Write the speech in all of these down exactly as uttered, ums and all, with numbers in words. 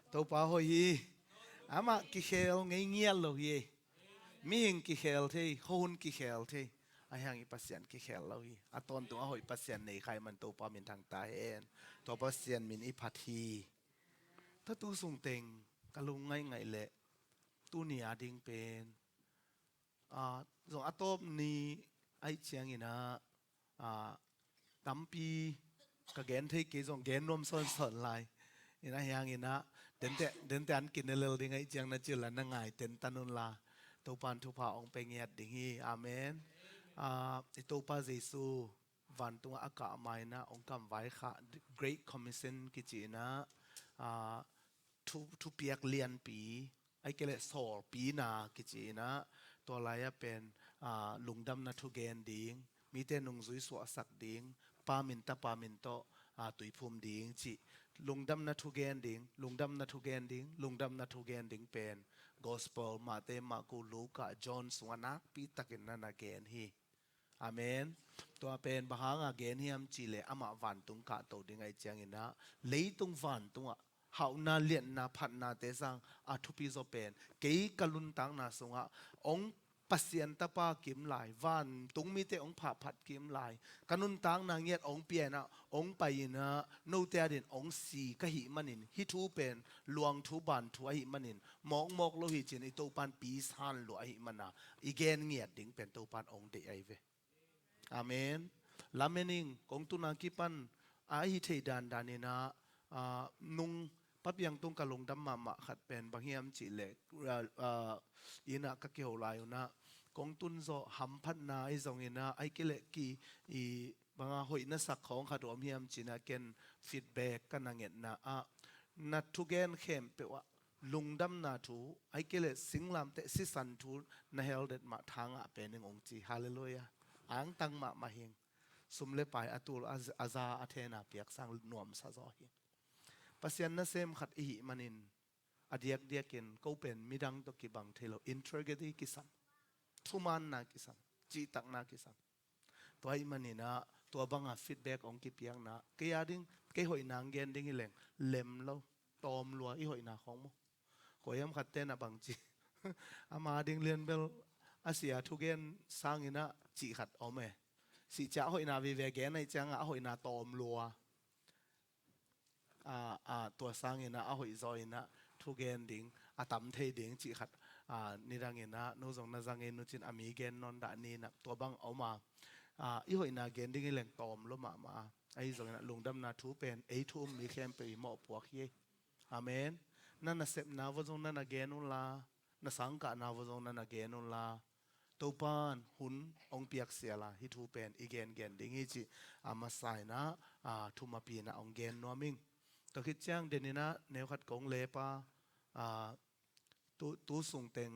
Topa hoih hi. Amah kikhel ngei ngiat lo hi. Mihing kikhel thei, khuahun kikhel thei. Ahi hang i Pasian kikhel lo hi. A tawntung a hoih Pasian nei kha ahih man Topa minthang ta hen. Tua Pasian min i phat hi. Tua tu sung teng ka lungngaih ngaih leh tuni a ding pen, ah, zong a tawp ni ahih ciangin ah, ah, tampi ka gen thei kei zong gen nuam sawnsawn lai. Ina hiangin ah, dente, dente an kinelel ding ahih ciang na cil ah na ngai tentan un la. Topa in thupha hong pe ngiat ding hi. Amen. Ah, i Topa Jesu vantungah a kah ma-in ah hong kamvai kha Great Commission kici-in ah, ah, thu, thupiak lianpi, ahih kei leh sawlpina kici-in ah, tua lai-ah pen, ah, lungdamna thugen ding, mite nungzui suahsak ding, Pa min Tapa min tawh, ah, tuiphum ding cih. Lungdamna thugen ding, lungdamna thugen ding, lungdamna thugen ding pen Gospel, Mate, Marku, Luka, John sungah nakpi takin na na gen hi. Amen. Tua pen bang hanga gen hiam cih leh amah vantung kahto ding ahih ciangin ah, leitung vantungah hauhna, liatna, phatnate sang a thupi zaw pen kei ka nuntakna sungah hong, Pasian Tapa kim lai, vantung mite hong phahphat kim lai, ka nuntakna ngiat hong pia-in ah hong pai-in ah note adingin hong si ka hih manin hih thu pen luang thu ban thu ahih manin mawkmawk lo hi ci-in i Topa in pi san lua ahih mana i gen ngiat ding pen Topa in hong deih ahi ve. Amen. Lamen ing, kong tun a kipan a hi thei dandan in ah, ah, nung Pa Piang tung ka lungdam mahmah khat pen bang hiam cih leh, ah, ah, inn ah ka kiho lai un ah, kong tun zawh hamphatna ahi zongin ah, ahih kei leh ki, i, bang a hoih na sak khawng khat om hiam ci-in ah ken feedback ka na ngetna ah, na thugen khempeuh ah lungdamna thu, ahih kei leh singlamteh sisan thu na hel det mah tha ngah pen ing hong ci. Halleluiah. Angtang mahmah hi ing. Sum le pai a tul a, a za a thena piak sang nuamsa zaw hi. Pasian nasem khat i hih manin a diakdiakin ko pen midang tawh kibang thei lo, integrity kisam, thumaanna kisam, cihtakna kisam. Tua ahih manin ah tua banga feedback hong kipiakna, kei a ding, kei hoihna hong gen ding hi leng lem lo, tawm lua i hoihna khawng maw. Kua hiam khat ten ah bang ci, ama ding lian bel a sia thugen sangin ah cih khat om e. Sih ciang a hoihna vive gen ahih ciangah a hoihna tawm lua. Ah, ah, tua sangin ah a hoih zaw in ah thugen ding, a tam thei ding cih khat, ah, nidangin ah, nu zong na za ngei, nu cin a mi gen nawn dah ni in ah, tua bang a om a, ah, i hoihna gen ding hi leng tawm lua mahmah a. Ahi zongin ah lungdamna thu pen ei thu um mi khempeuh i mawhpuak hi. Amen. Na nasepna va zong na na gen un la, na sangkahna va zong na na gen un la, Topa in hun hong piak sial a, hih thu pen i gengen ding hi cih a masa in ah, ah, thumapi in ah hong gen nuam ing. Tua khit ciang den in ah neu khat kong lep a, ah, tu, tu sung teng,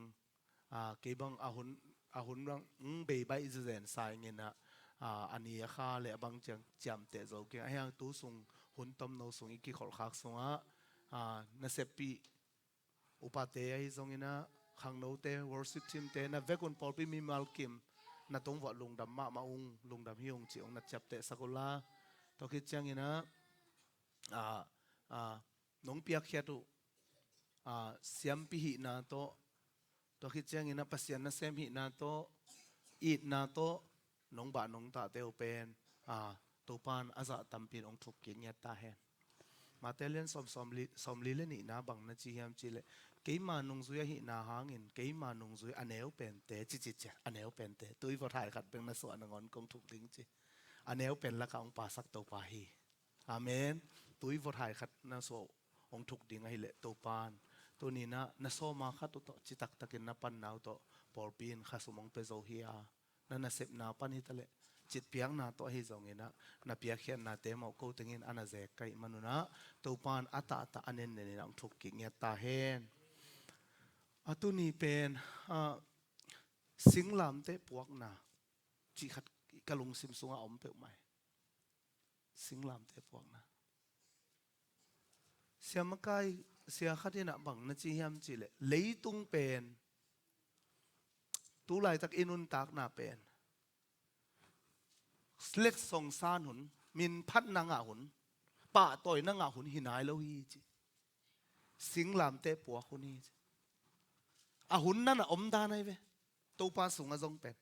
ah, kei bang a hun, a hun bang, mm, bei baih zezen sa ing in ah, ah, a ni a kha le a bang ciang ciamteh zo keng. Ahi hang tu sung hun tomno sung i kikholhkhak sungah, ah, naseppih upate ahi zongin ah, khangnote, worship team te, na vekun pawlpi mimal kim, na tung vuah lungdam mahmah ung, lungdam hi ung ci ung na ciaptehsak uh la. Tua khit ciangin ah, ah, ah, nong piakkhiat uh, ah, siampi hihna tawh, tua khit ciangin ah Pasian nasem hihna tawh, itna tawh, nong bah nong tahte uh pen, ah, Topa in a zah tampi in hong thuk kik ngiat ta hen. Mate lian sawm, sawmli, sawmli le nihna bang na ci hiam cih leh, keima nungzui ahihna hangin, keima nungzui a neu pente, ci ci cia, a neu pente, tui vawthai khat bek na suah nangawn kong thuk ding ci. A neu pen lakah hong pasak Topa hi. Amen. Tui vawthai khat na suah hong thuk ding ahih leh Topa in tuni in ah na sawma khat uh tawh, citak takin na panna uh tawh, pawlpi in khasum hong pia zo hi a, na nasepna pan hi ta leh, citpiakna tawh ahi zongin ah, na piakkhiatnate mawh ko tengin a na zek ka hih man un ah, Topa in a tahtah a nennen in ah hong thuk kik ngiat ta hen. A tuni pen, ah, singlamteh puakna cih khat ka lungsim sungah a om peuhmah hi. Singlamteh puakna. Sia makai, sia khat in ah bang na ci hiam cih leh, leitung pen, tu laitak i nuntakna pen, letsong san hun, minphatna ngah hun, pahtawina ngah hun hi nai lo hi ci. singlamteh puak hun hi. A hun nana omdan ahi ve. Topa sungah zong pen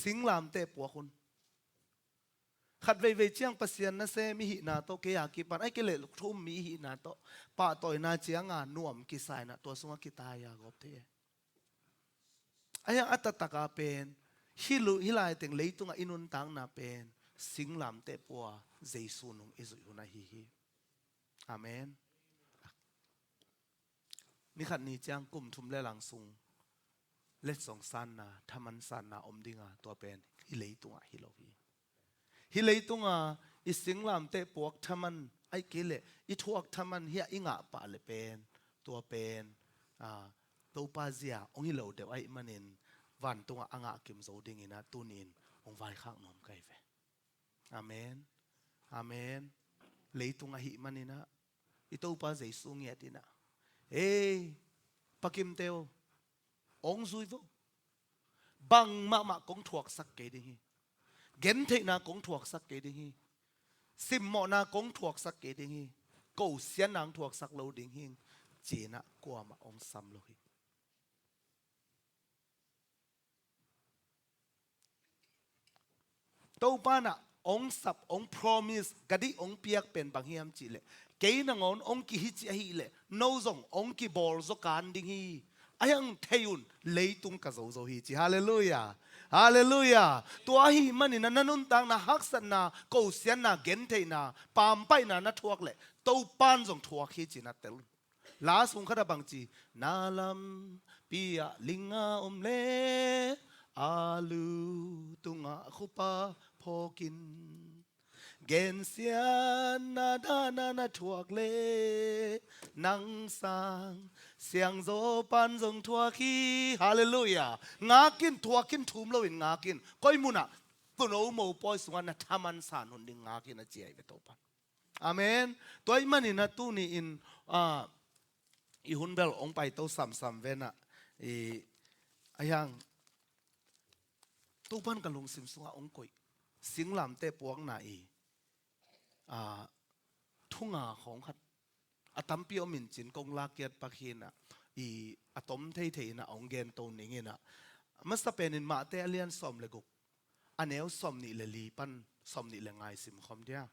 singlamteh puak hun. Khat veivei ciang Pasian nasem i hihna tawh, kei a kipan, ai kei leh thu um mi i hihna tawh pahtawina cianga nuam kisa inah tua sungah kitai a gawp thei e. Ahi hang a taktaka pen hih lu-, hih laiteng leitungah i nuntakna pen singlamteh pua Jesu nung i zuih hun ahi hi. Amen. Ni khat ni ciang kum thum le lang sung letsong sanna, thaman sanna om dinga, tua pen hih leitungah hi lo hi. Hih leitunga i singlamteh puak thaman, ai kei leh i thuak thaman hiah i ngah pah le pen, tua pen, a, Topa zia hong hi lo deuh ahih manin vantungah a ngah kim zo dinginah tuni-in hong vaikhak nuam ka hi ve. Amen. Amen. Leitung ahih maninah i Topa Jesu ngiat inah, ei, pakimte aw, hong zui vo. Bang mahmah kong thuaksak kei ding hi. Gentheihna kong thuaksak kei ding hi. Simmawhna kong thuaksak kei ding hi. Ko siatna hong thuaksak lo ding hi. Cinah kuamah hong sam lo hi. Topa nah hong sap, hong promise, ka dih hong piak pen bang hiam cihleh, kei nangawn hong kihi ci ahileh no zong hong kibawl zaw kan ding hi. Ahi hang thei un, leitung ka zozo hi ci. Halleluiah. Halleluiah. Tua ahih maninah na nuntakna haksatna, kosiatna, gentheihna, pampaihna na thuak leh Topan zong thuak hi cinah tel un. La sung khatah bangci, na lampi ah linga om le, a lu tungah khupa phawkin, gensiatna dahna na thuak le, nang sang siangzaw pan zong thuak hi. Halleluiah. Ngakin, thuakin, thum loin ngakin. Koi munah, tuno mopawi sungah na thaman san hun ding ngakin a ci ahi ve Topan. Amen. Tua ahih maninah tuni-in, ah, i hun bel hong paito samsam venah, i, ahi hang Topan ka lungsim sungah hong koih singlamteh puakna i, ah, thunga khawng khat a tampi om in cin kong lakkiat pak hinah, i, a tom theithei inah hong gento ninginah, masa penin Mahte a lian sawm le guk, a neu sawm nih le li pan sawm nih le nga i sim khawm dia.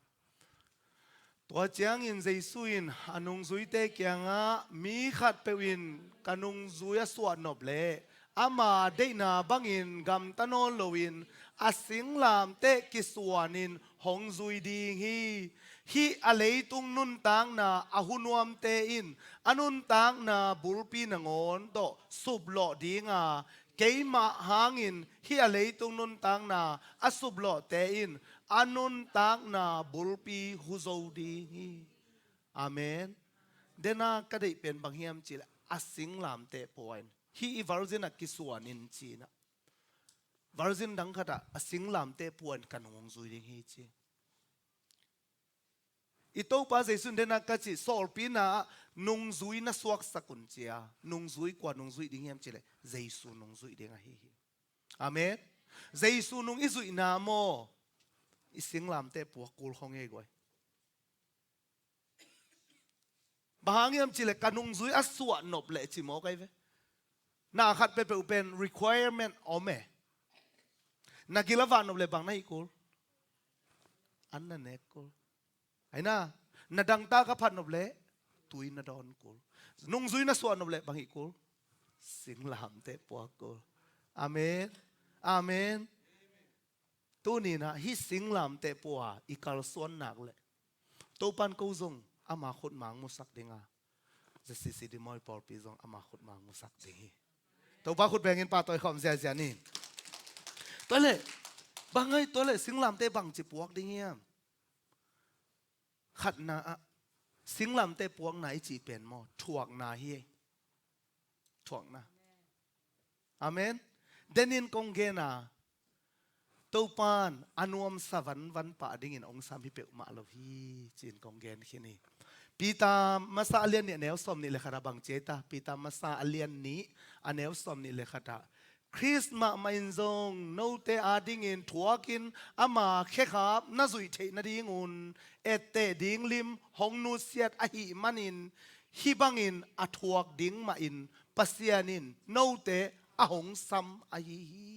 Tua ciangin Jesu in a nungzuite kiangah, mi khatpeuh in ka nungzui a suahnop leh ama deihna bangin gamta nawn loin a singlamteh kisuanin hong zui ding hi. Hih a leitung nuntakna a hunuamte in a nuntakna bulpi nangawn tawh suplawh dinga, keimah hangin hih a leitung nuntakna a suplawhte in a nuntakna bulpi huzo ding hi. Amen. Dena ka deih pen bang hiam cihleh a singlamteh pua in, hih i virgin ah kisuanin cinah, virgin dang khatah a singlamteh pua in ka nung hong zui ding hi ci. I Topa Jesu in dena ka cih sawlpina ah nungzui na suaksak un cia. Nungzui kua nungzuih ding hiam cihleh Jesu nungzuih ding ahi hi. Amen. Jesu nung i zuihna maw, i singlamteh puak kul khong ei guai. Bang hang hiam cihleh ka nungzui a suahnop leh ci maw kai ve. Na khat peuhpeuh pen requirement om e. Na gil a vahnop leh bang na hih kul? An na nek kul. Aina, na dangtak a phatnop leh tui na dawn kul. Nungzui na suahnop leh bang hih kul? Singlamteh puak kul. Amen. Amen. Tuninah hih singlamteh pua i kalsuan nak leh Topan ko zong ama khutmang musak dinga, ZCC Dimawi pawlpi zong ama khutmang musak ding hi. Topa khut bengin pahtawi khawm ziazia ni. Tuale, bang ai tuale singlamteh bangci puak ding hiam? Khatna ah singlamteh puakna i cih pen maw, thuakna hi. Thuakna. Amen. Denin kong gena, Topan a nuamsa vanvan pah dingin hong sam hi peuhmah lo hi, ci-in kong gen khin hi. Peter masa a lian nih a neu sawm nih le khatah bang ci ei ta? Peter masa a lian nih a neu sawm nih le khatah, Khrist mahmah in zong note adingin thuakin ama khekhap na zuih theih nadingun etteh ding lim hong nusiat ahih manin hih bangin a thuak ding mahin Pasian in note a hong sam ahi hi.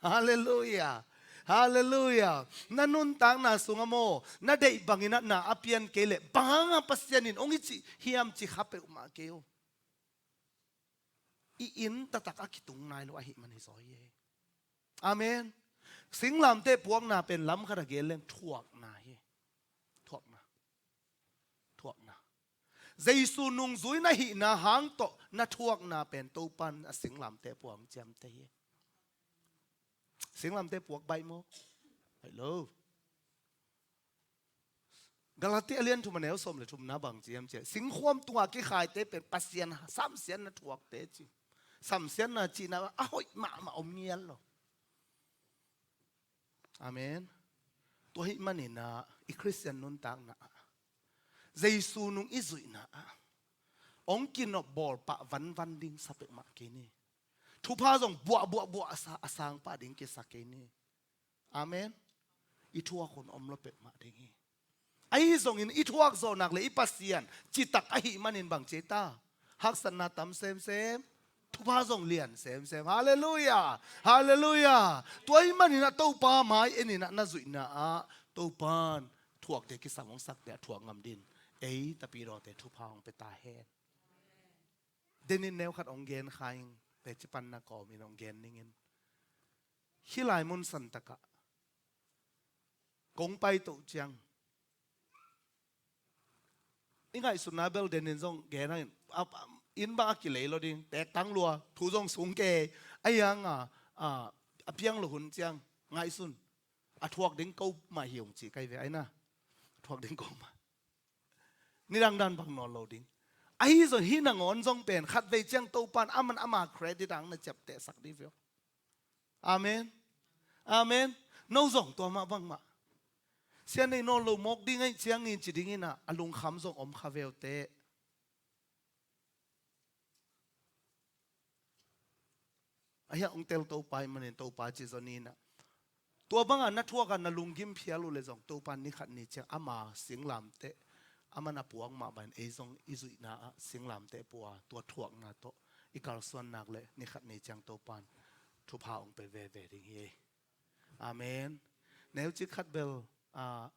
Halleluiah. Halleluiah. Na nuntakna sungah maw, na deih bangin ah na a pian kei leh bang hanga Pasian in hong i cih hiam ci kha peuhmah kei uh. I inn taktak a kitung nai lo ahih man hi zaw hi. Amen. Singlamteh puakna pen lam khat a gen leng thuakna hi. Thuakna. Thuakna. Jesu nungzui na hihna hang tawh na thuakna pen Topan a singlamteh puak ciamteh hi. Singlamteh puak baih maw? Baih lo. Galati a lian thum a neu sawm le thumna bang ci hiam cih leh, singkhuam tungah kikhaite pen Pasian samsiatna thuakte ci. Samsiatna cihna a hoih mahmah om ngial lo. Amen. Tua ahih manin ah i Khristian nuntakna ah Jesu nung i zuihna ah hong kinop bawl pah vanvan ding sa peuhmah kei ni. Thupha zong buah buah buah a sa, a sang pah ding kisa kei ni. Amen. I thuak hun om lo peuhmah ding hi. Ahi zongin i thuak zawh nak le i Pasian citak ahih manin bang ci ta? Haksatna tam semsem, thupha zong lian semsem. Halleluiah. Halleluiah. Tua ahih manin ah Topa mai en in ah na zuihna ah Topan thuakte kisam hong sakte a thuak ngam din ei tapidawte thupha hong pia ta hen. Denin neu khat hong gen kha ing, teci panna kawmin hong gen ning in. Hih lai mun santakah kong pai toh ciang i ngaihsutna bel denin zong gen hang in, a, a, inn bang a kilei lo ding, tektang lua, thu zong sung kei, a hiang a, a, a piang lo hun ciang ngaihsun, a thuak ding ko mah hi hong ci kai ve aina. A thuak ding ko mah. Nidang dan bang nawn lo ding. Ahi zong hih nangawn zong pen khatvei ciang Topan aman ama credit ang na ciaptehsak dih veu. Amen. Amen. No zong tua mah bangmah. Sia nei nawn lo mawk ding aih ciangin ci dingin ah a lungkham zong om kha veu teh. Ahi a hong tel Topa ahih manin Topa ci zaw ni in ah. Tua banga na thuak a na lunggim phial uh le zong Topa ni khat ni ciang ama singlamteh, aman a puak mah bangin ei zong i zuihna ah singlamteh pua tua thuakna tawh i kalsuan nak le ni khat ni ciang Topan thupha hong pe veve ding hi. Amen. Neucik khat bel, ah,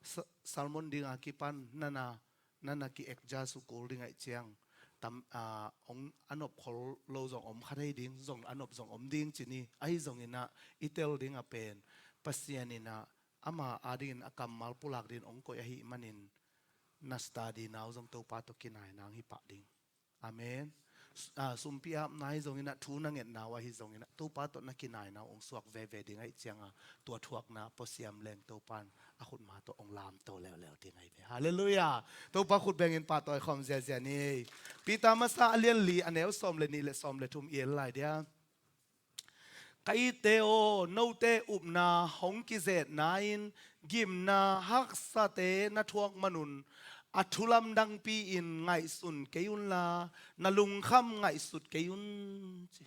sa-, sermon dinga kipan nana, nana ki-adjust uh kul ding aih ciang tam, ah, hong a nop khol lo zong om kha thei ding, zong a nop zong om ding ci ni. Ahi zongin ah i tel ding a pen Pasian in ah ama adingin a kammal pulak dingin hong koih ahih manin na study na uh zong Topa tawh kinai nang hi pah ding. Amen. S-, ah, sumpi apna ahi zongin ah, thu na ngetna uh ahi zongin ah, Topa tawh na kinaina uh hong suak veve ding aih cianga tua thuakna puasiam leng Topan a khutma tawh hong lamto leuleu ding ahi ve. Halleluiah. Topa khut bengin pahtawi khawm ziazia ni. Peter masa a lian li a neu sawm le nih le sawm le thum i en lai dia. Ka itte aw, note upna hong kizetna in gimna haksate na thuak manun a thu lamdangpi-in ngaihsun kei unla, na lungkham ngaihsut kei un, ci.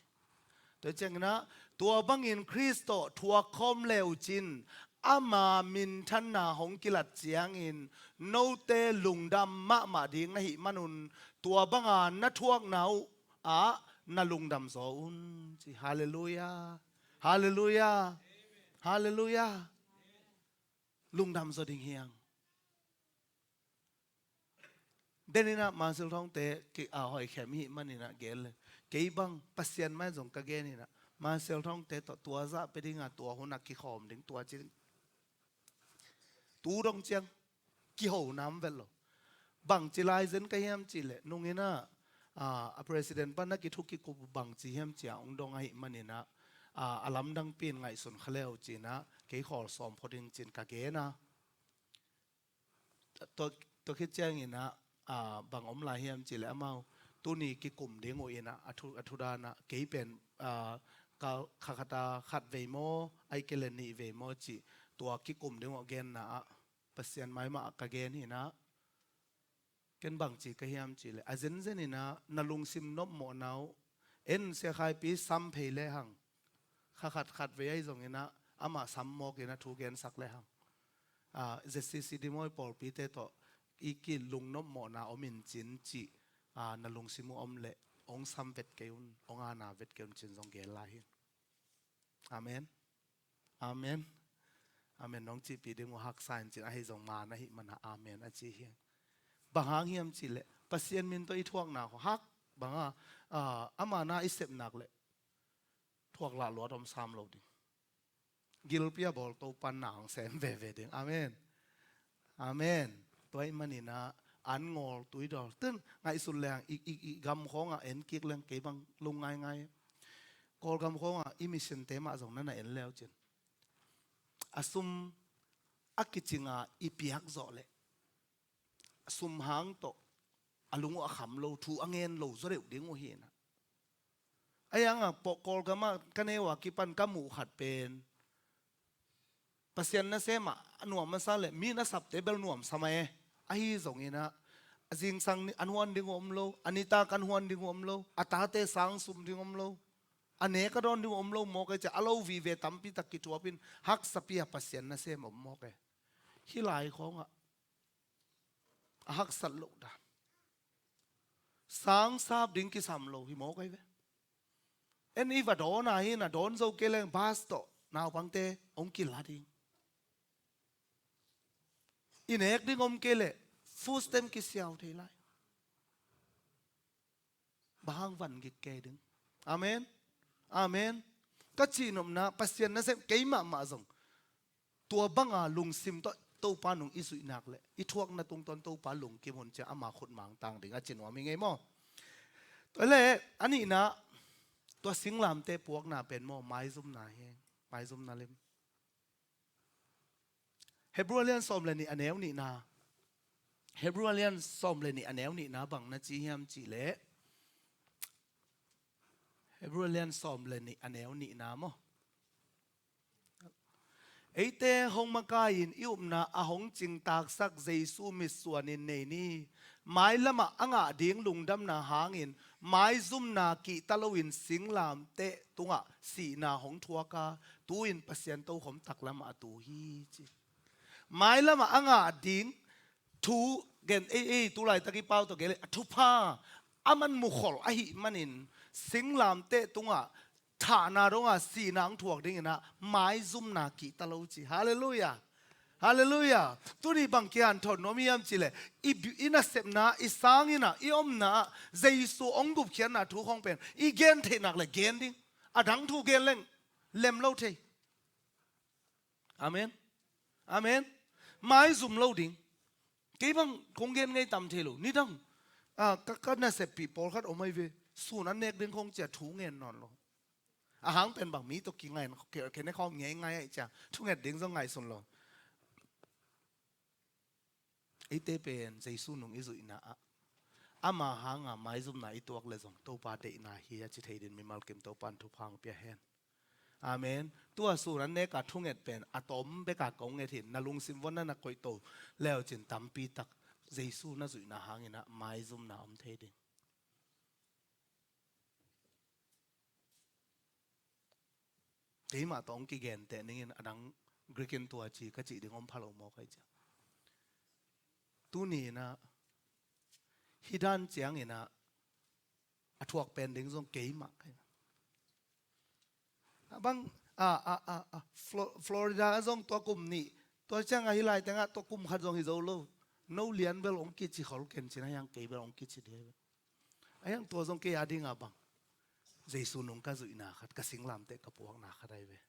Tua ciangin ah, tua bangin Khrist tawh thuak khawm le uh cin ama minthanna hong kilat ciangin note lungdam mahmah ding na hih manun tua banga na thuakna uh ah na lungdam zaw un, ci. Halleluiah. Halleluiah. Halleluiah. Lungdam zaw ding hiang. Denin ah Marcel Thawngte ki a hoih khem hih manin ah gen le. Kei bang Pasian mai zong ka gen in ah Marcel Thawngte tawh tua zah pia ding a tua hun ah kikhawm ding tua ci ding. Tu dong ciang kiho nam vet lo. Bangci lai zen ka hiam cih leh nungin ah, ah, a president pan na kithu kikup bangci hiam ci a hong dong ahih manin ah, ah, a lamdangpi-in ngaihsun kha le uh ci-in ah kei khawl sawm phot ding ci-in ka gen a. Tua, tua khit ciangin ah, ah, bang om lai hiam cih leh amau tuni kikum ding uh in ah a thu, a thu dan ah kei pen, ah, ka, kha khat a khat vei maw, ahih kei leh nih vei maw cih tua kikum ding uh a genna ah Pasian mai mah ka gen hi in ah. Ken bangci ka hiam cih leh a zenzen in ah na lungsim nopmawhna uh En Sia Khaipi sam phei le hang, kha khat khat vei ahi zongin ah amah sam mawkin a thu gensak le hang, ah, Z C C Dingmawh i pawlpite tawh i kilungnop mawhna om in cin cih, ah, na lungsim uh om leh hong sam vet kei un, hong ana vet kei un cin zong gel lai hi. Amen. Amen. Amen nong cihpih ding uh haksa in cin, ahi zong man ahih mana amen a ci hi. Bang hang hiam cihleh Pasian min tawh i thuakna khawng hak banga, ah, ama na i sep nak leh thuak lah luat om sam lo ding. Gilpi a bawl Topa'n na hong sem veve ding. Amen. Amen. Tua ahih manin ah an ngawl tui dawl. Tun ngaihsun leng i, i, i gam khawngah en kik leng kei bang lungngai ngai. Kawlgam khawngah i mission te mah zong na na en leu cin, a sum a kicinga i piak zawh leh a sum hang tawh a lung uh a kham lo, thu a ngen lo zaw deuh ding uh hi na. Ahi hangah Kawlgamah ka neu a kipan ka muh khat pen Pasian nasem ah a nuam masa leh mi nasepte bel nuamsa mah e. Ahi zongin ah a zingsang an huan ding uh om lo, a nitak an huan ding uh om lo, a tate sang sum ding om lo, a nek a dawn ding uh om lo mawk ei cia, a lo vive tampi tak kithuap in haksa pi a Pasian nasem om mawk e. Hih lai khawngah a haksat loh dan. Sang sap ding kisam lo hi mawk ei ve. En i va dawn a hi na, dawn zo kei leng bus tawh naupangte hong kila ding. I nek ding om kei leh food stamp kisiau thei lai. Bang hang van gik kei ding. Amen. Amen. Ka cihnopna Pasian nasem kei mahmah zong tua banga lungsim tawh Topa nung i zuih nak leh i thuakna tungtawn Topa lungkim hun cia ama khut mangtang ding a ci nuam hi ngei maw? Tua leh a nihna, tua singlamteh puakna pen maw, maizumna hi. Maizumna lim. Hebrew a lian sawm le nih a neu nihna. Hebrew a lian sawm le nih a neu nihna bang na ci hiam cihleh, Hebrew a lian sawm le nih a neu nihna maw? Eite hong makai-in i upna a hong cingtaksak Jesu mitsuanin nei ni. Mailamah a ngah ding lungdamna hangin maizumna kihta loin singlamteh tungah sihna hong thuak a, tu-in Pasian tokhom taklamah a tu hi ci. Mailamah a ngah ding thu gen ei ei, tu laitak i pau tawh gen ei, a thupha a man mukhol ahih manin singlamteh tungah thahna dongah sihna hong thuak dingin ah maizumna kihta lo ci. Halleluiah. Halleluiah. Tuni bang kihanthawn nuam hiam cihleh i, i nasepna, i sangin ah, i omna ah Jesu hong gupkhiatna thu khawng pen i gen theih nak leh gen ding. A dang thu gen leng lem lo thei. Amen. Amen. Maizum lo ding. Kei bang kong gen ngei tam thei lo. Nidang, ah, ka, ka naseppih pawlkhat om ahi ve. Sun an nek ding khawng cia thu ngen nawn lo. A hang pen bang mi tawh kingain, kei, kei ne khawm ngei ngai ahi cia thunget ding zong ngaihsun lo. Eite pen Jesu nung i zuihna ah ama hanga maizumna i tuak leh zong Topa deihna hi a ci thei dingin mimal kim Topa in thupha hong pia hen. Amen. Tua sun an neka thunget pen a tom beka kong nget hi. Na lungsim vuan na na koihto leucin tampi tak Jesu na zuihna hangin ah maizumna om thei ding. Keimah tawh hong kigenteh ningin a dang Greek in tua ci ka cih ding om pha lo mawk ahi ciang. Tuni in ah hih dan ciangin ah a thuak pen ding zong keimah ka hi. A bang, a, a, a, a, Flo-, Florida a zong tua kum nih, tua ciang a hih lai tengah tua kum khat zong hi zo lo. No lian bel hong kici khol ken cin a hiang kei bel hong kici dih. A hiang tua zong kei a dinga bang Jesu nung ka zuihna khat, ka singlamteh ka puakna khat ahi ve.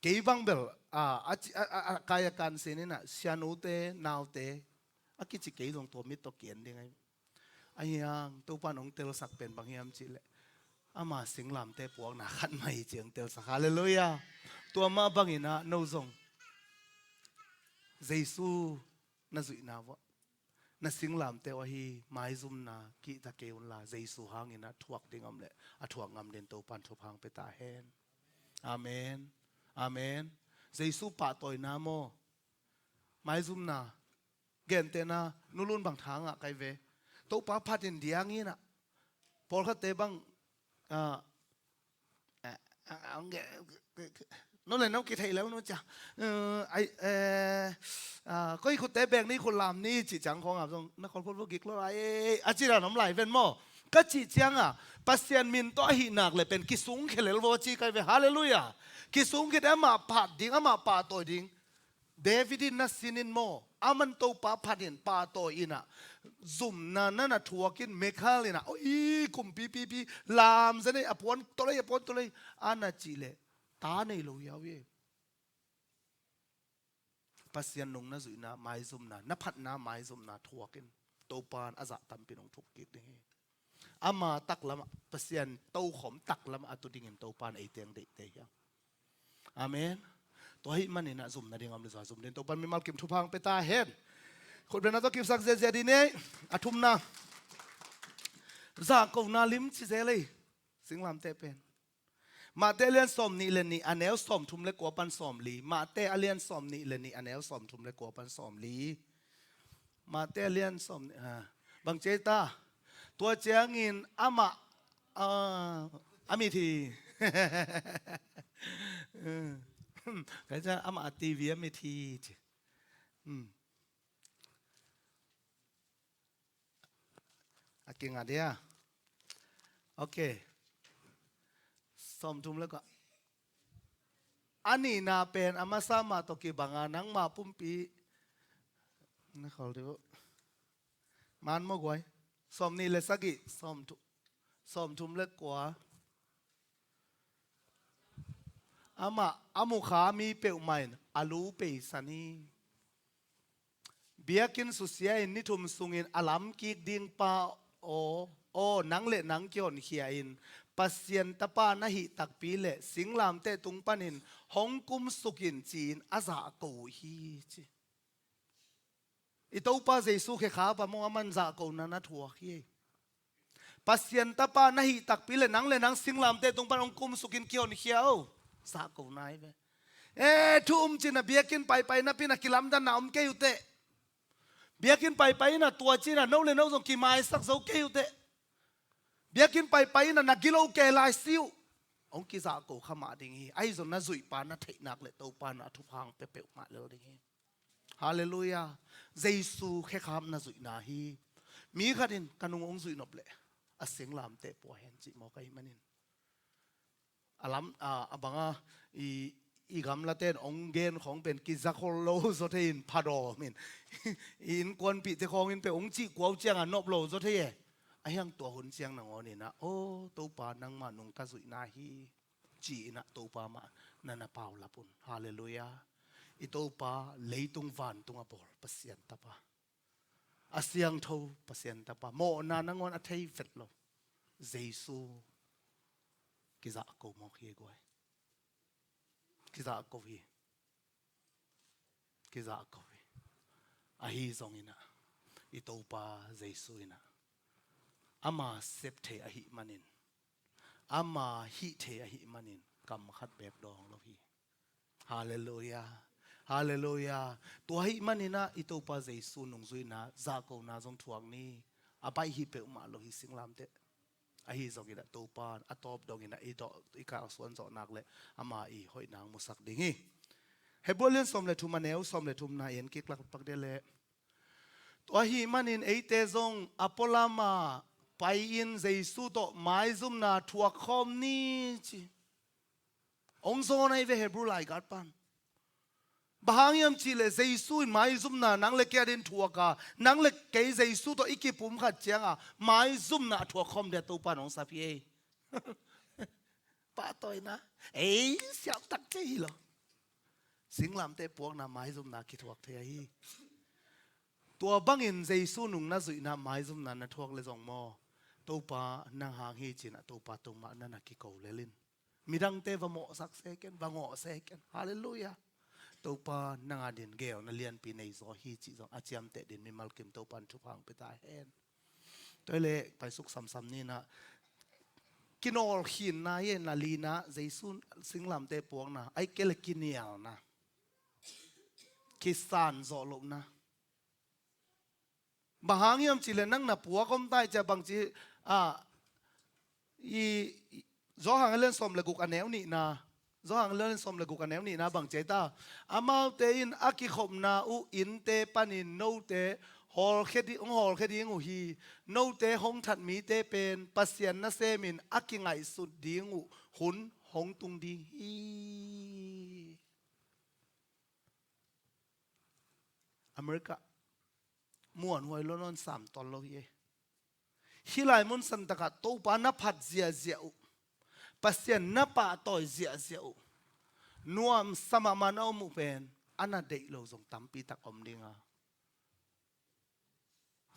Kei bang bel, a, a, a, a, a, kai a kan sin in ah sianute, naute, a kici kei zong tua mit tawh ki-en ding ahi. A hiang, Topa in hong telsak pen bang hiam cihleh ama singlamteh puakna khat mah hi ci hong telsak. Halleluiah. Tua mah bangin ah no zong Jesu na zuihna vuah na singlamteh uh ahi maizumna kihta kei unla, Jesu hangin ah thuak ding om leh a thuak ngam dingin Topa in thupha hong pia ta hen. Amen. Amen. Jesu pahtawina maw, maizumna, gentehna, nulun bang tha ngah kai ve. Topa phatin diang in ah pawlkhatte bang Ah, ah, ah, ah, no le no kithei leu no cia. Eh, ai, eh, ah, koi khutte bek ni, khut lam ni cih ciang khawng a zong na khol phot vo gik lo ai, a ci dan om lai ven maw. Ka cih ciang a, Pasian min tawh ahi nak le pen kisungkhia lel vo ci kai ve. Halleluiah. Kisungkhia te amah phat ding, amah pahtawi ding. David in na sin in maw, aman Topa phat in pahtawi in ah, zumna na na thuak in, Mikhal in ah, oi, kumpi pipi, lam zen ei, a puan tolei, a puan tolei, a na cih leh, ta nei lo hiau hi. Pasian nung na zuihna maizumna, na phatna maizumna thuak in, Topa in a zah tampi nong thuk kik ding hi. Ama taklam ah, Pasian tokhom taklam ah a tu dingin Topa in ei teng deihte hiang. Amen. Tua ahih manin ah zumna ding om le zua zum ding Topa in mimal kim thupha hong pia ta hen. Khutbetna tawh kipsak ziazia dih ni. A thumna, zahkona lim ci zel ei. Singlamteh pen Mate a lian sawm nih le nih, a neu sawm thum le kua pan sawm li. Mate a lian sawm nih le nih, a neu sawm thum le kua pan sawm li. Mate a lian sawm nih, ha. Bang ci ei ta. Tua ciangin amah, ah, a mit hi. Kai ciang amah a T V a mit hi ci. Hmm. A kinga dia. Ok. Sawm thum le kua. A nihna pen a masa mah tawh kibang a, nangma pumpi. Na khol dih uh. Man maw guai. Sawm nih le sagih, sawm thu-, sawm thum le kua. Amah a mukha mi peuhmah in a lu peisan hi. Biakinn susia in ni thum sungin a lam kik ding pa aw, aw, nang le nang kihonkhia in, Pasian tapa na hih takpi le singlamteh tung panin hong kumsuk in ci-in a zahko uh hi ci. I Topa Jesu khekhap a maw, aman zahkona na thuak hi. Pasian tapa na hih takpi le nang le nang singlamteh tung pan hong kumsuk in kihonkhia o. Zahkona hi ve. E, thu um cin a biakinn paipai napi in a kilamdanna om kei uh teh. Biakinn paipai in a tua cin a no le no zong kimaisak zo kei uh teh. Biakinn paipai in a na gilo kei lai si uh. Hong kizahko kha mah ding hi. Ahi zong na zuih pa na theih nak le Topa in a thupha hong pia peuhmah lel ding hi. Halleluiah. Jesu khekhap na zuihna hi. Mi khat in ka nung hong zuih nop leh a singlamteh pua hen cih mawk ahih manin. A lam, a, a banga i, i gamlate in hong gen khawng pen kizakhol lo zaw thei in phadawm in. I innkuanpihte khawng in pen hong cih kua uh ciang a nop lo zaw thei e. A hiang tua hun ciang nangawn in ah, aw, Topa nangmah nung ka zuihna hi. Ci-in ah Topa mah na na paulap un. Halleluiah. I Topa leitung vantung a bawl Pasian tapa, a siangtho Pasian tapa, mawhna nangawn a thei vet lo Jesu kizahko mawk hi guai. Kizahko hi. Kizahko hi. Ahi zongin ah i Topa Jesu in ah ama sep thei ahih manin, ama hih thei ahih manin kam khat beek dawng lo hi. Halleluiah. Halleluiah. Tua ahih manin ah i Topa Jesu nungzuihna zahkona zong thuak ni. A baih hi peuhmah lo hi singlamteh. Ahi zongin ah Topa in a tawp dongin ah i dawh, i kalsuan zawh nak le ama i hoihna hong musak ding hi. Hebru a lian sawm le thum a neu sawm le thumna i en kik lak pak dih leh. Tua ahih manin eite zong a pualam ah pai-in Jesu tawh maizumna thuak khawm ni ci. Hong zawn ahi ve Hebru laigat pan. Bang hang hiam cih leh Jesu in maizumna nang le kei a din thuak a, nang le kei Jesu tawh i kipum khat ciang a maizumna a thuak khawm dia Topa in hong sap hi ei. Pahtawina. Ei, siamtak kei hi lo. Singlamteh puakna maizumna kithuak thei ahi. Tua bangin Jesu nung na zuihna maizumna na thuak le zong maw, Topa nang hang hi ci-in ah Topa tung mah na na kiko lel in. Midangte va mawhsak se ken, va ngawh se ken. Halleluiah. Topa nang a din geelna lianpi nei zaw hi cih zong a ciamteh din mimal kim Topa in thupha hong pia ta hen. Tua hi leh paisuk samsam ni in ah, kinawlkhinna hi e, na lina, Jesu singlamteh puakna, ahih kei leh kinialna, kisan zawh lohna. Bang hang hiam cih leh nang na puak om ta hi ci a bang ci, ah, I, i, Johan a lian sawm le guk a neu nihna, Johan a lian sawm le guk a neu nihna bang ci ai ta? Amaute in a kikhopna uh innte panin note hawlkhia di-, hong hawlkhia ding uh hi. Note hong that mite pen Pasian nasemin a kingaihsut ding uh hun hong tung ding hi. America muanhuai lo nawn sam tawn lo hi ei. Hih lai mun santakah Topa na phat ziahziah uh, Pasian na pahtawi ziahziah uh, nuamsa mahmah na om uh pen a na deih lo zong tampi tak om ding a,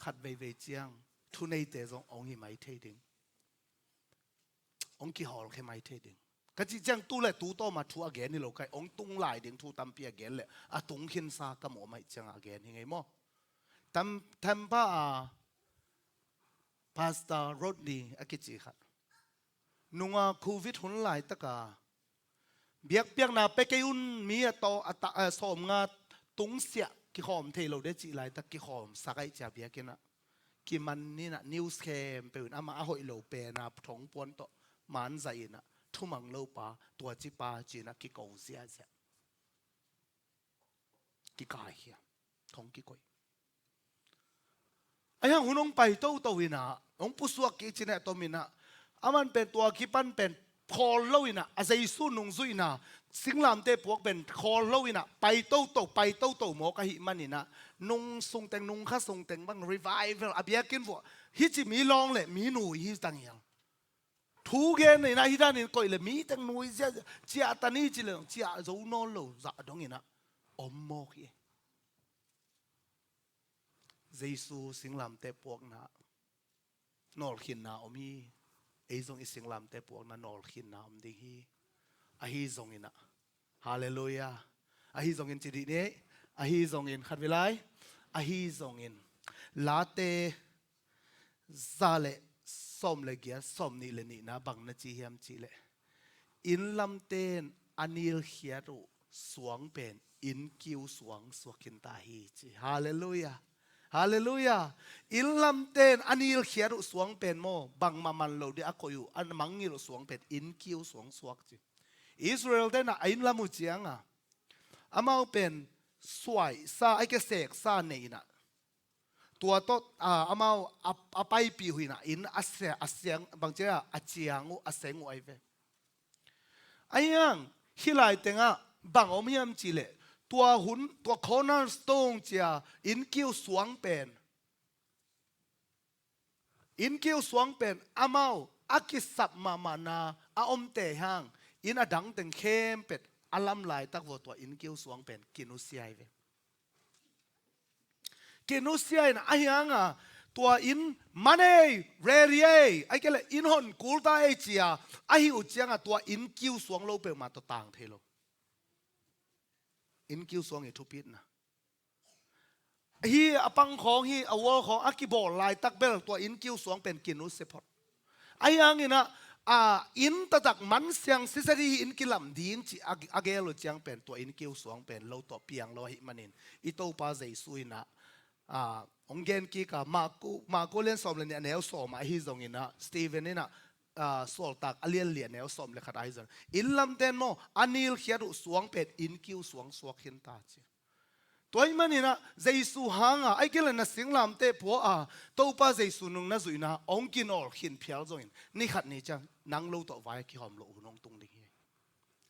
khat veivei ciang thuneite zong hong hi mai thei ding, hong kihawlkhia mai thei ding. Ka cih ciang tu le tu tawma thu a gen hi lo kai, hong tung lai ding thu tampi a gen le a tung khinsa ka muh mah ciang a gen hi ngei maw? Tam, Tampa a Pastor Rodney a kici khat, nunga Covid hun laitaka biakpiakna pe kei un, mi a taw a ta, a sawmnga tungsiah kikhawm thei lo de cih laitak kikhawm sak aih cia biakinn ah kiman inah news khempeuh in amah a hoih lo pena thong puan tawh manzai inah thumang lo pa, tua ci pa ci inah kiko ziahziah. Kikaikhia, thong kikoi. Ahi hang hun hong pai toto inah, hong pusuak kik cineh tom inah, aman pen tua kipan pen khawl lo inah, a Jesu nungzuihna, singlamteh puak pen khawl lo inah pai toto, pai toto mawk ahih man inah, nung sungteng, nung kha sungteng bang revival a biakinn vuah, hih ci mi lawng le mi nui hi tang hiang. Thu gen inah hih danin koih le mi teng nui ziahziah, ciah ta ni ci le zong ciah zo nawn lo zah dong inah om mawk hi. Jesu singlamteh puakna nawlkhinna om hi. Ei zong i singlamteh puakna nawlkhinna om ding hi. Ahi zong inah, Halleluiah. Ahi zongin ci dih ni. Ahi zongin khat vei lai. Ahi zongin Late za le sawm le giat, sawm nih le nihna bang na ci hiam cih leh, inn lamten a nilkhiat uh suang pen innkiu suang suak khin ta hi ci. Halleluiah. Halleluiah. Inn lamten a nilkhiat uh suang pen maw, bangmah man lo dih a koih uh, a mangngilh uh suang pen innkiu suang suak ci. Israel tenah a inn lam uh cianga amau pen suaihsa, a i ke seksa nei inah, tua tawh, a, amau a, a paipih uh inah inn a sia, a siang, bangcia a ciang uh, a seng uh ai ve. Ahi hang hih lai tengah bang om hiam cih leh, tua hun, tua cornerstone cia innkiu suang pen, innkiu suang pen amau a kisap mahmahna a omte hang, inn a dang teng khempet a lam laitak vua tua innkiu suang pen kinusia ai ve. Kinusia inah ahi hanga tua inn man ei, ready ei, a i ke le inn hon kul ta ei cia ahi uh cianga tua innkiu suang lo peuhmah tawh tang thei lo. Innkiu suang i thupitna hi. A pangkhawng hi, a wall khawng a kibawl laitak bel tua innkiu suang pen kinusia phot. Ahi hang inah, a, inn taktak man siang siset hi, inn kilam ding ci a, a gel uh ciang pen tua innkiu suang pen lo tawh piang lo ahih manin, i Topa Jesu inah, a, hong gen kik a, Marku, Marku lian sawm le nih a neu sawm ah ahi zong inah, Stephen inah, a, Sawltak a lian li a neu sawm le khat ahi zong, inn lamten maw a nilkhiat uh suang pen innkiu suang suak khin ta ci. Tua ahih man inah Jesu hanga, a i ke le na singlamteh pua a, Topa Jesu nung na zuihna hong kinawlkhin phial zongin, ni khat ni ciang nang lo tawh vai a kihawm loh hun hong tung ding hi.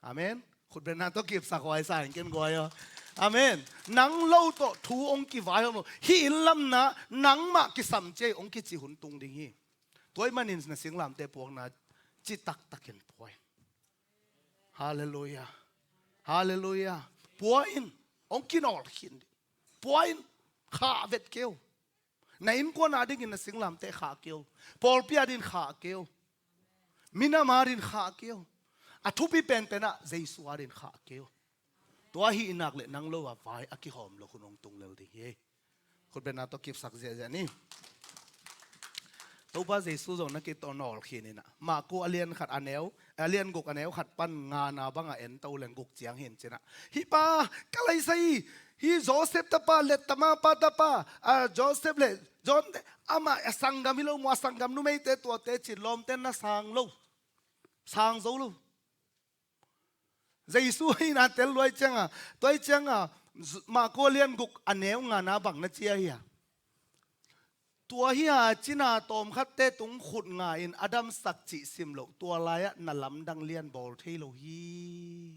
Amen. Khutbetna tawh kipsak huai sa in ken guai aw. Amen. Nang lo tawh thu hong kivaihawm lo. Hih inn lamna nangmah kisam cia hong kici hun tung ding hi. Tua ahih manin na singlamteh puakna ci taktakin pua in. Halleluiah. Halleluiah. Pua in, hong kinawl khin dih. Pua in, khah vet keu. Na innkuan adingin na singlamteh khah keu. Pawlpi adingin khah keu. Minam adingin khah keu. A thupi penpen ah Jesu adingin khah keu. Tua ahih nak leh nang lo a vai a kihawm lo hun hong tung lel ding hi. Khutbetna tawh kipsak ziahziah ni. Topa Jesu zong na kitaw nawl khin inah. Marku a lian khat a neu, a lian guk a neu khat pan ngana bangah en to leng guk ciang hin cinah, hih pa, ka leisa hi, Hih Joseph tapa le Tamar pa tapa, a, Joseph le John te, amah a sanggam hi lo maw, a sanggam numeite tuate cin lawmte na sang lo, sang zo lo. Jesu hi na tel luai cianga, tuai cianga, Marko lian guk a neu ngana bang na cia hi a. Tua hi a cina tawmkhatte tung khut nga in a damsak cih sim loh, tua lai-ah na lamdang lian bawl thei lo hi.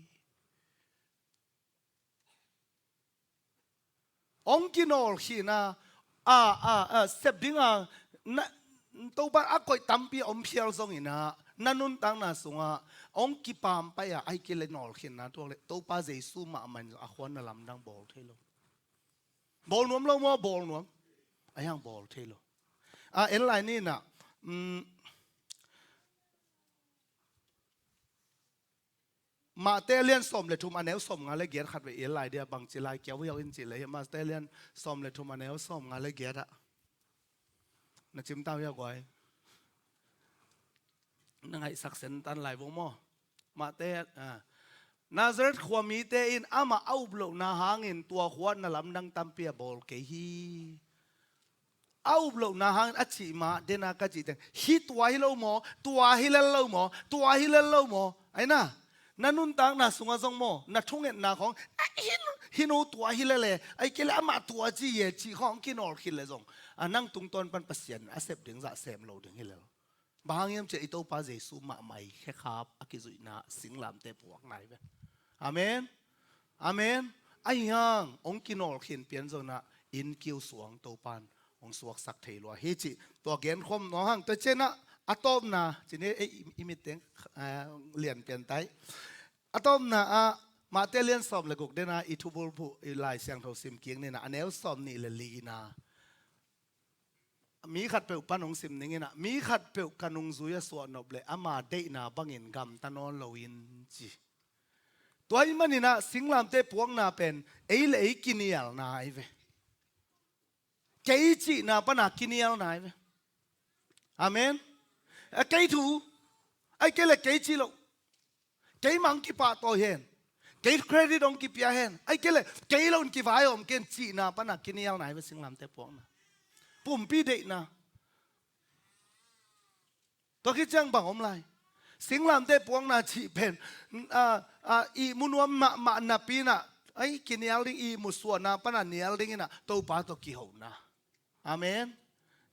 Hong kinawl khin a, a, a, a, sep dinga, na, Topa a koih tampi a om phial zongin ah, na nuntakna sungah hong kipam pai a, ai kile nawl khinna tuak le, Topa Jesu mahmah in zong a khuan na lamdang bawl thei lo. Bawl nuam lo maw, bawl nuam? Ai hang bawl thei lo. A, en lai ni na, um, Mate lian sawm le thum a neu sawm nga le giat khat ve i lai dia bangci lai kiau hiau in ci le hi. Mate lian sawm le thum a neu sawm nga le giat ah. Na cim tau hiau guai. Na ngaihsak sen tan lai vong maw. Mate, a. Nazareth khua mite in amah a up lohna hangin tua khua na lamdang tampi a bawl kei hi. A up lohna hangin a cih mah dena ka cih teng, hih tua hi lo maw, tua hi lel lo maw, tua hi lel lo maw? Ai na, na nuntakna sungah zong maw, na thungetna khawng, "Eh, hih, hih nu tua hi lel e, ai kei le amah tua ci e," cih khawng kinawl khit le zong, a, nang tungtawn pan Pasian a sep ding zah sem lo ding hi lel. Bang hang hiam cih leh i Topa Jesu mahmah i khekhap a kizuihna singlamteh puakna hi ve. Amen. Amen. Ahi hang hong kinawl khin pian zong na inn kiu suang Topan hong suaksak thei lua hi cih tua genkhawm nuam hang. Tua ciangin a tawpna cih ni, ei, i, i mitteng, eh, lian pian tai. A tawpna ah Mate lian sawm le guk dena i thubulphuh i Lai Siangtho sim kik ni na, a neu sawm nih le li na. Mi khatpeuh pan hong sim ning in ah, mi khatpeuh ka nungzui a suahnop leh ama deihna bangin gamta nawn lo in ci. Tua ahih manin ah singlamteh puakna pen ei le ei kinialna ahi ve. Kei cihna pana kinialna ahi ve. Amen. A, kei thu, ai kei le kei cih lo. Keimah hong kipahtawi hen. Kei credit hong kipia hen. Ai kei le, kei lo in kivai om ken cihna pana kinialna hi ve singlamteh puakna. Pumpi deihna. Tua khit ciang bang om lai. Singlamteh puakna cih pen, a, a, ihmu nuam mahmah napi in ah, ai, kinial ding ihmu suahna pana nial ding in ah, Topa tawh kihona. Amen.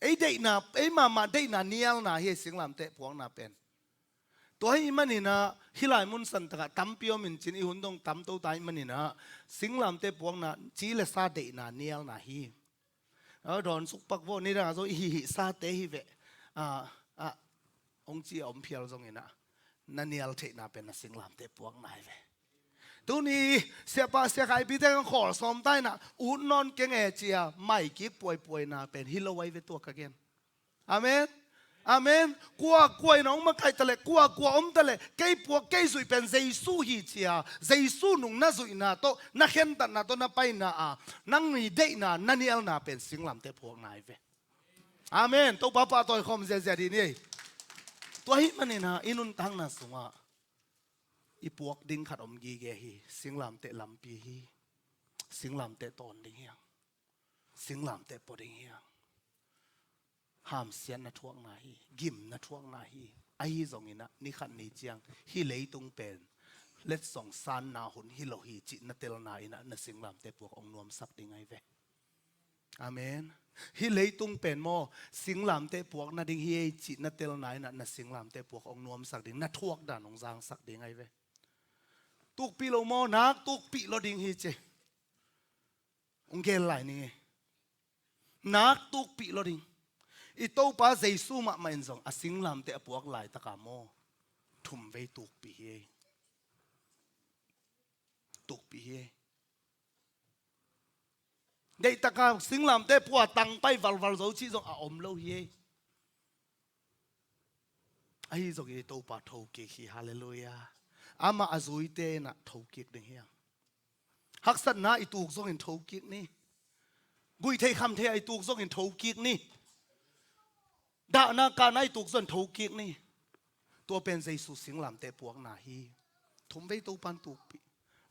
Ei deihna, ei mahmah deihna nialna hi singlamteh puakna pen. Tua ahih manin ah, hih lai mun santakah tampi om in cin i hun dong tamto ta ahih manin ah, singlamteh puakna ci le sa deihna nialna hi. A, dawn suk pak vawh ni dang a zo i hihih sate hi veh. A, a, hong ci a om phial zongin ah, na nial theihna pen na singlamteh puakna hi ve. Tuni, siapa, sia Khaipite kan khawl sawm ta in ah, ut nawn keng e ci a, mai kik puaipuaina pen hi lo ahi ve tua ka gen. Amen. Amen. Kua, kua in hong makaih ta leh, kua, kua om ta leh, kei puak, kei zuih pen Jesu hi ci a, Jesu nung na zuihna tawh, na khentatna tawh, na paina a, nang i deihna, na nialna pen singlamteh puakna hi ve. Amen. Topa pahtawi khawm ziazia dih ni. Tua ahih manin ah, i nuntakna sungah, i puak ding khat om gige hi, singlamteh lampi hi, singlamteh tawn ding hi hang, singlamteh pua ding hi hang, hamsiatna thuakna hi, gimna thuakna hi, ahi zongin ah, ni khat ni ciang, hih leitung pen, letsong sanna hun hi lo hi, cih na telna in ah, na singlamteh puak hong nuamsak ding ahi ve. Amen. Hih leitung pen maw, singlamteh puak nading hi ei cih na telna in ah na singlamteh puak hong nuamsak ding, na thuak dan hong zangsak ding ahi ve. Tukpih lo maw, nak tukpih lo ding hi ci. Hong gel lai ning e. Nak tukpih lo ding. I Topa Jesu mahmah in zong a singlamteh a puak laitaka maw, thumvei tukpih hi ei. Tukpih hi ei. Deihtaka singlamteh pua tang pai valval zo cih zong a om lo hi ei. Ahi zongin i Topa thokik hi, halleluiah. Amah a zuite in ah thokik ding hi hang. Haksatna i tuk zongin thokik ni. Guihtheih khamtheih a i tuk zongin thokik ni. Dahna kahna i tuk zongin thokik ni. Tua pen Jesu singlamteh puakna hi. Thumvei Topan tukpih.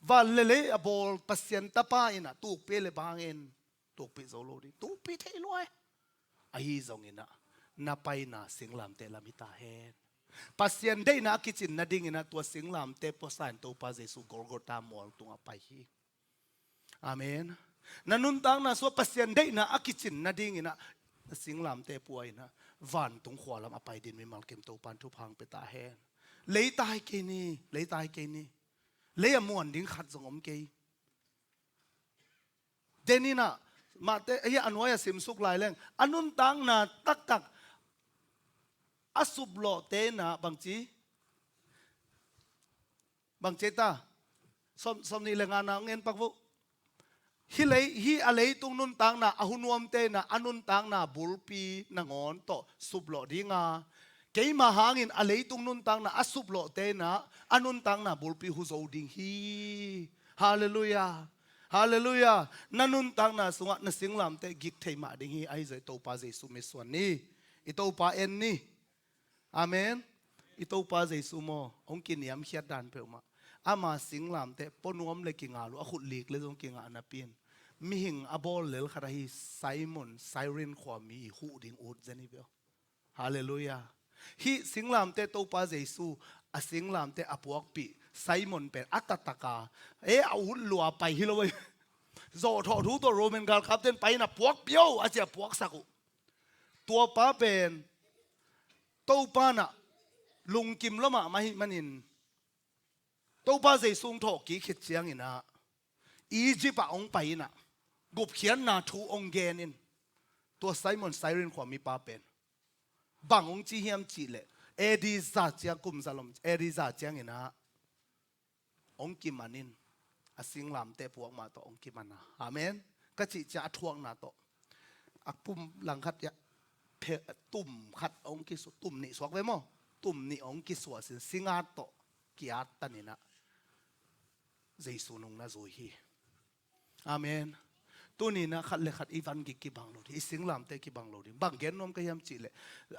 Van le lei a bawl Pasian tapa in ah tukpih le bangin tukpih zo lo ding, tukpih thei lua e. Ahi zongin ah na paina singlamteh lam hi ta hen. Pasian deihna a kicin nadingin ah tua singlamteh puasain Topa Jesu Golgotha mual tungah pai hi. Amen. Na nuntakna sua Pasian deihna a kicin nadingin ah na singlamteh pua in ah vantung khua lam a pai dingin mimal kim Topan thupha hong pia ta hen. Lei tai kei ni, lei tai kei ni. Lei a muan ding khat zong om kei. Denin ah, mahte, hia a nuai a simsuk lai leng a nuntakna taktak a suplawhte in ah bangci, bangci ta, sawm, sawm nih le ngana ngen pak vo. Hih lei, hih a leitung nuntakna a hu nuamte in ah a nuntakna bulpi nangawn tawh suplawh ding a, keima hangin a leitung nuntakna a suplawhte in ah a nuntakna bulpi hu zo ding hi. Halleluiah. Halleluiah. Na nuntakna sungah na singlamteh gik thei mah ding hi. Ahi zong i Topa Jesu mitsuan ni. I Topa en ni. Amen. I Topa Jesu maw, hong kiniamkhiat dan peuhmah. Ama singlamteh pua nuam le kingal uh, a khut lik le zong kingah napi in mihing a bawl lel khat ahi Simon, Cyrene khuami huh ding ut zen hi peuh. Halleluiah. Hih singlamteh Topa Jesu a singlamteh a puakpih Simon pen a taktaka, e, a ut lua pai hi lo ei. Zawhthawh thu tawh Roman galkapte in pai in a puakpih o a ci a puaksak uh. Tua pa pen Topa in ah lungkim lua mahmah ahih manin Topa Jesu hong thawhkik khit ciangin ah Egypt ah hong pai in ah gupkhiatna thu hong gen in, tua Simon Cyrene khuamipa pen bang hong ci hiam cih leh, A D za ciang, kum za lom, A D za ciangin ah hong kiman in, a singlamteh puak mah tawh hong kiman a. Amen. Ka cih ciang a thuakna tawh a pum langkhat, tum khat hong kisu, tum nih suak ve maw? Tum nih hong kisuah sin, singat tawh ki-at tan in ah Jesu nung na zui hi. Amen. Tuni in ah khat le khat i van gik kibang lo ding, i singlamteh kibang lo ding. Bang gen nuam ka hiam cih leh,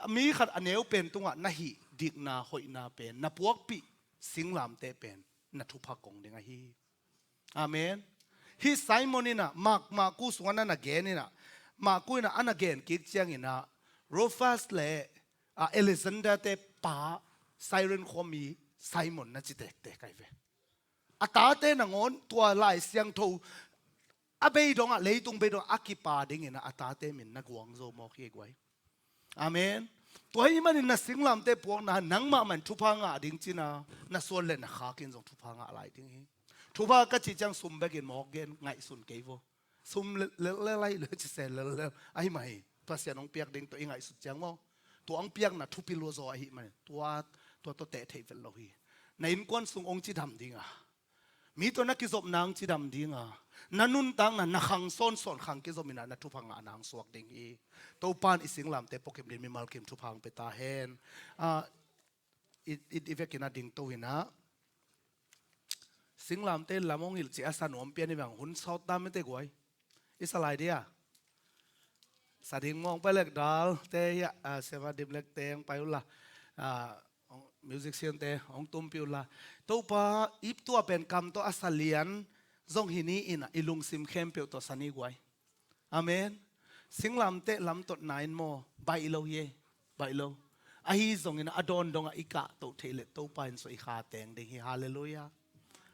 mi khat a neu pen tungah na hih dikna hoihna pen, na puakpih singlamteh pen na thupha kong ding ahi. Amen. Hih Simon in ah Mak, Maku sungah na na gen in ah, Maku in ah a na gen kik ciangin ah Rufus le, a, Alexander te pa Cyrene khuami Simon na ci tektek ahi ve. A tate nangawn tua Lai Siangtho a bei dongah, leitung bei dongah a kipa dingin ah a tate min na guang zo mawk hi guai. Amen. Tua ahih manin na singlamteh puakna nangmah mah in thupha ngah ding cin a, na suan le na khak in zong thupha ngah lai ding hi. Thupha ka cih ciang sum bekin mawk gen ngaihsun kei vo. Sum lel, lel, lel, lai, lel, ci se, lel, lel. Ahi mah hi. Pasian hong piak ding tawh i ngaihsut ciang maw, tua hong piakna thupi lua zaw ahih manin tua, tua tawh teh theih vet lo hi. Na innkuan sung hong cidam ding a, mi tawh na kizopna hong cidam ding a, na nuntakna, na khang sawnsawn khang kizom in ah na thupha ngahna hong suak ding hi. Topa in i singlamteh puakim dingin mimal kim thupha hong pia ta hen. Ah, i, i, i vekin a dingto in ah, singlamteh lam hong hilh cih a sa nuam pian hi vang, hun sawt ta mite guai. I sa lai dia. Sa ding mawng pai lek dal te hia, ah, Siama Dim Lek teng pai uh la. Ah, musician te hong tumpi uh la. Topa, i tua pen kam tawh a sa lian zong hi ni in ah, i lungsim khempeuh tawh sa ni guai. Amen. Singlamteh lam tawh na in maw, baih lo hi ei, baih lo. Ahi zongin a dawn dongah i kahtoh theih leh Topa in sua i kha teng ding hi. Halleluiah.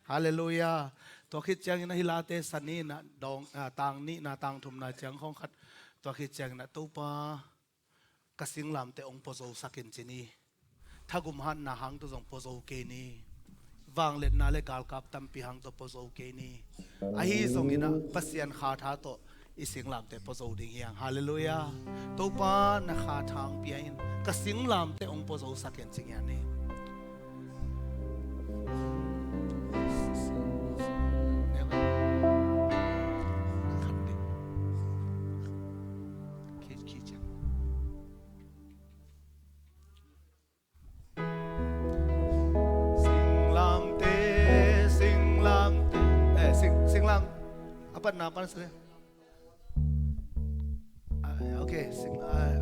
Halleluiah. Tua khit ciangin ah hih Late sa ni in ah dawng, ah, tang nihna, tang thumna ciang khawng khat, tua khit ciangin ah Topa, ka singlamteh hong puazosak in ci ni. Thagum hatna hang tawh zong puazo kei ni. Vangliatna le galkap tampi hang tawh puazo kei ni. Ahi zongin ah Pasian kha tha tawh i singlamteh puazo ding hi hang. Halleluiah. Topa, na kha tha hong pia in, ka singlamteh hong puazosak in ci ngiat ni. Singlamteh, singlamteh, eh, sing, singlam. Apa na pan sila? Ah, okay, sing, ah,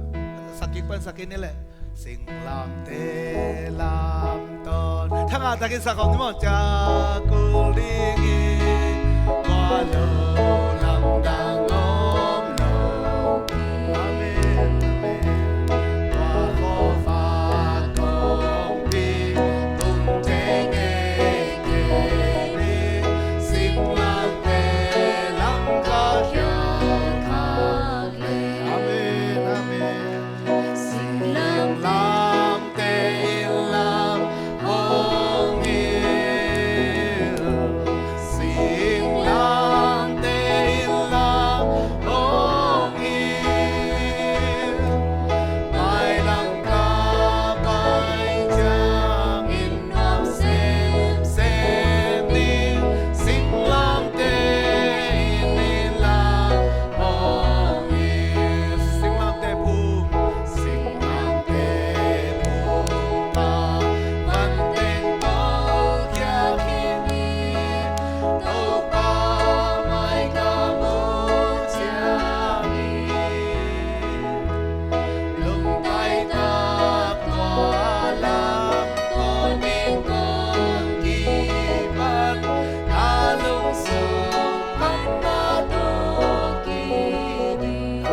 sakik pan sakik ni le. Singlamteh lam Thangah takin sa khawm ni maw. Cia kul ding hi, kua lo lamdang om lo. Amen, amen. Kua khuafa kongpi tung teng e kei ni, singlamteh lam ka khial khak le. Amen, amen. Singlamteh inn lam hong il. Singlamteh inn lam hong il. Mailam ka pai ciangin nuam semsem ding. Singlamteh inn lam hong il. Singlamteh phung. Singlamteh phung a van teng tawh khiak hi ni. Topa mai ka mu ciangin, lungtai tak tua lam tawnin kong kipan, a lungsung pan na tawh kiding.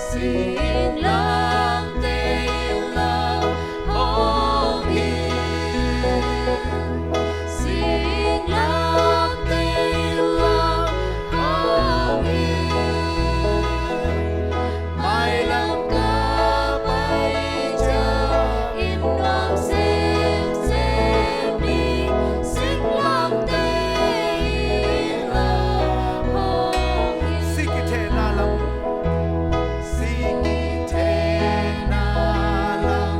Singlamteh inn lam hong il. Singlamteh inn lam hong il. Mailam ka pai ciangin nuam semsem ding. Singlamteh inn lam hong il. Sih kithehna lam. Sih kithehna lam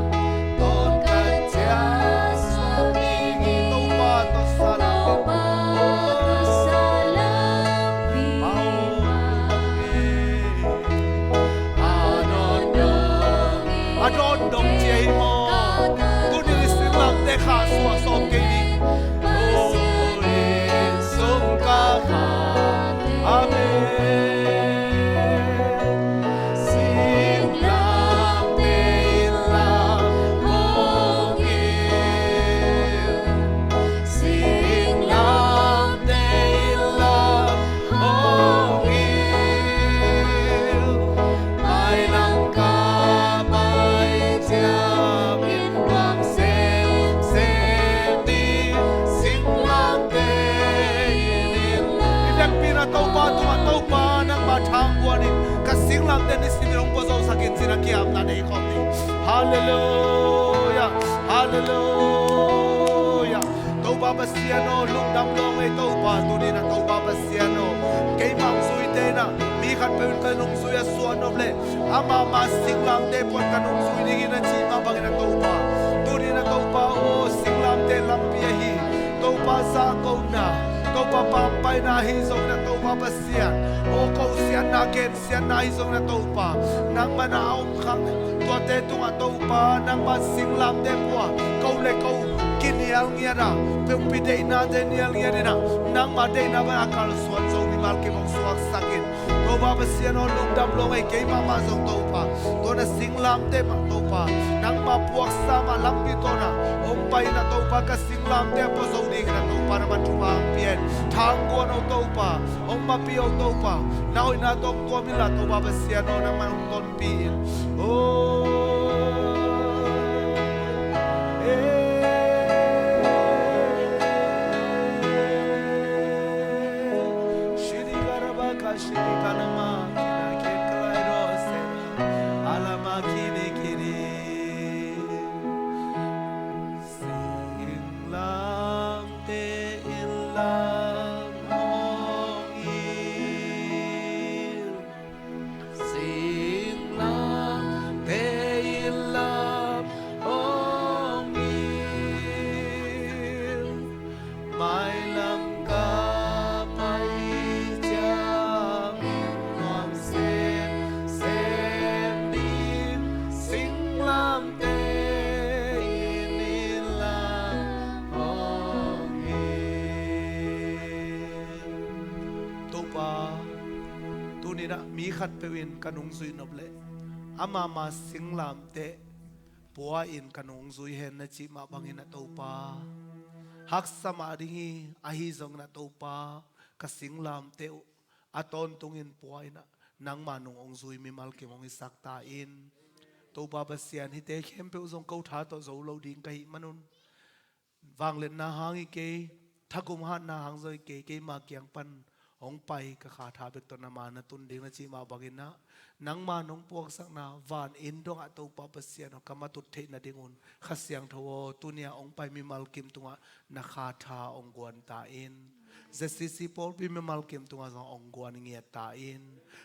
tawh ka ciah suak ding hi. Topa tawh sa lam. Topa tawh sa lam. Pau. A dawn dong, a dawn dong cia hi maw? Tuni in singlamteh kha suah sawm kei ni. Tua inn sung ka kha. Amen. Singlamteh inn lam hong il. Singlamteh inn lam hong il. Mailam ka pai ciangin nuam semsem ding. Singlamteh inn lam. I biakpiakna Topa tungah, Topa nangmah thangguan in ka singlamteh nisim in hong puazosak in ci-in a kiamna nei khawm ni. Halleluiah. Halleluiah. Topa Pasian aw, lungdam lawng ei Topa, tuni in ah Topa Pasian aw, keimah hong zuite in ah mi khatpeuh in ka nungzui a suah nop leh, amah mah singlamteh puan ka nungzui ding hi na cih mah bangin ah Topa, tuni in ah Topa aw, singlamteh lampi ahi Topa, zakona, Topa pampaina ahi zongin ah Topa Pasian aw, kosiatna ken siatna ahi zongin ah Topa, nangmah na a om khak tuate tungah Topa, nangmah singlamteh pua ko le ko kinial ngiat a, peuhpi deihnate nial ngiat in ah, nangmah deihna bang a kalsuan zo mimal kim hong suaksak in. Topa Pasian aw, lungdam lawng ei, keimah mah zong Topa, tua na singlamteh mah Topa, nangmah puaksa mah lampi tawh na hong pai in ah Topa, ka singlamteh a pua zo dingin ah Topa, nangmah thupha hong pia in, thangguan aw Topa, hong mapih aw Topa, na hoihna tawh hong tuam inla Topa Pasian aw, nangmah hong tonpih in. Oh, eh. Shiri karabaka shiri kanama kina ken kalai rose, alama kini kini. Singlamteh inn lam hong il. Singlamteh inn lam hong il. Mailam ka pai ciangin nuam semsem ding. Singlamteh inn lam hong il. Topa, tuni in ah mi khatpeuh in ka nungzui nop leh, amah mah singlamteh pua in ka nung zui hen na cih mah bangin ah Topa, haksa mah ding hi. Ahi zongin ah Topa, ka singlamteh uh a tawntungin pua in ah nangma nung hong zui mimal kim hong hisak ta in. Topa Pasian, hihte khempeuh zong ko tha tawh zo lo ding ka hih manun, vangliatna hang hi kei, thagum hatna hang zong hi kei, keima kiang pan hong pai ka kha tha bek tawh na ma na tun ding na cih mah bangin ah, nangma nong puaksakna van inn dongah Topa Pasian aw, ka matut theih nadingun Kha Siangtho aw, tuni-a hong pai mimal kim tungah na kha tha hong guan ta in. Z C C pawlpi mimal kim tungah zong hong guan ngiat ta in.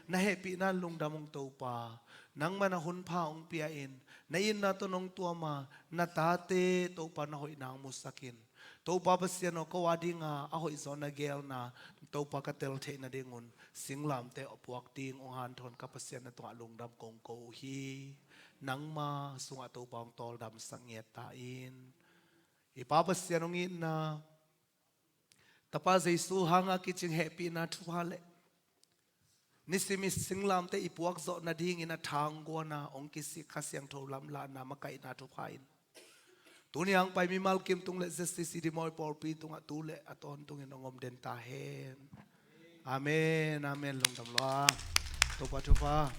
Na hehpihna lungdam ung Topa, nangma na hun pha hong pia in, na itna tawh nong tuam a, na tate Topa na hoihna hong musak in. Topa Pasian aw, ko a dinga a hoih zaw na geelna Topa ka tel theih nadingun singlamteh a puak ding hong hanthawn ka Pasian na tungah lungdam kong ko uh hi. Nangma sungah Topa hong tawldamsak ngiat ta in. I Pa Pasian hong itna, Tapa Jesu hanga kicing hehpihna thupha le nisim i singlamteh i puak zawh nadingin a tha hong guana hong kisik Kha Siangtho lamlahna makaihna thupha in, tuni hong pai mimal kim tung le Z C C Dimawi pawlpi tungah tu le a tawntungin hong om den ta hen. Amen, amen. Lungdam lua. Topa thupha.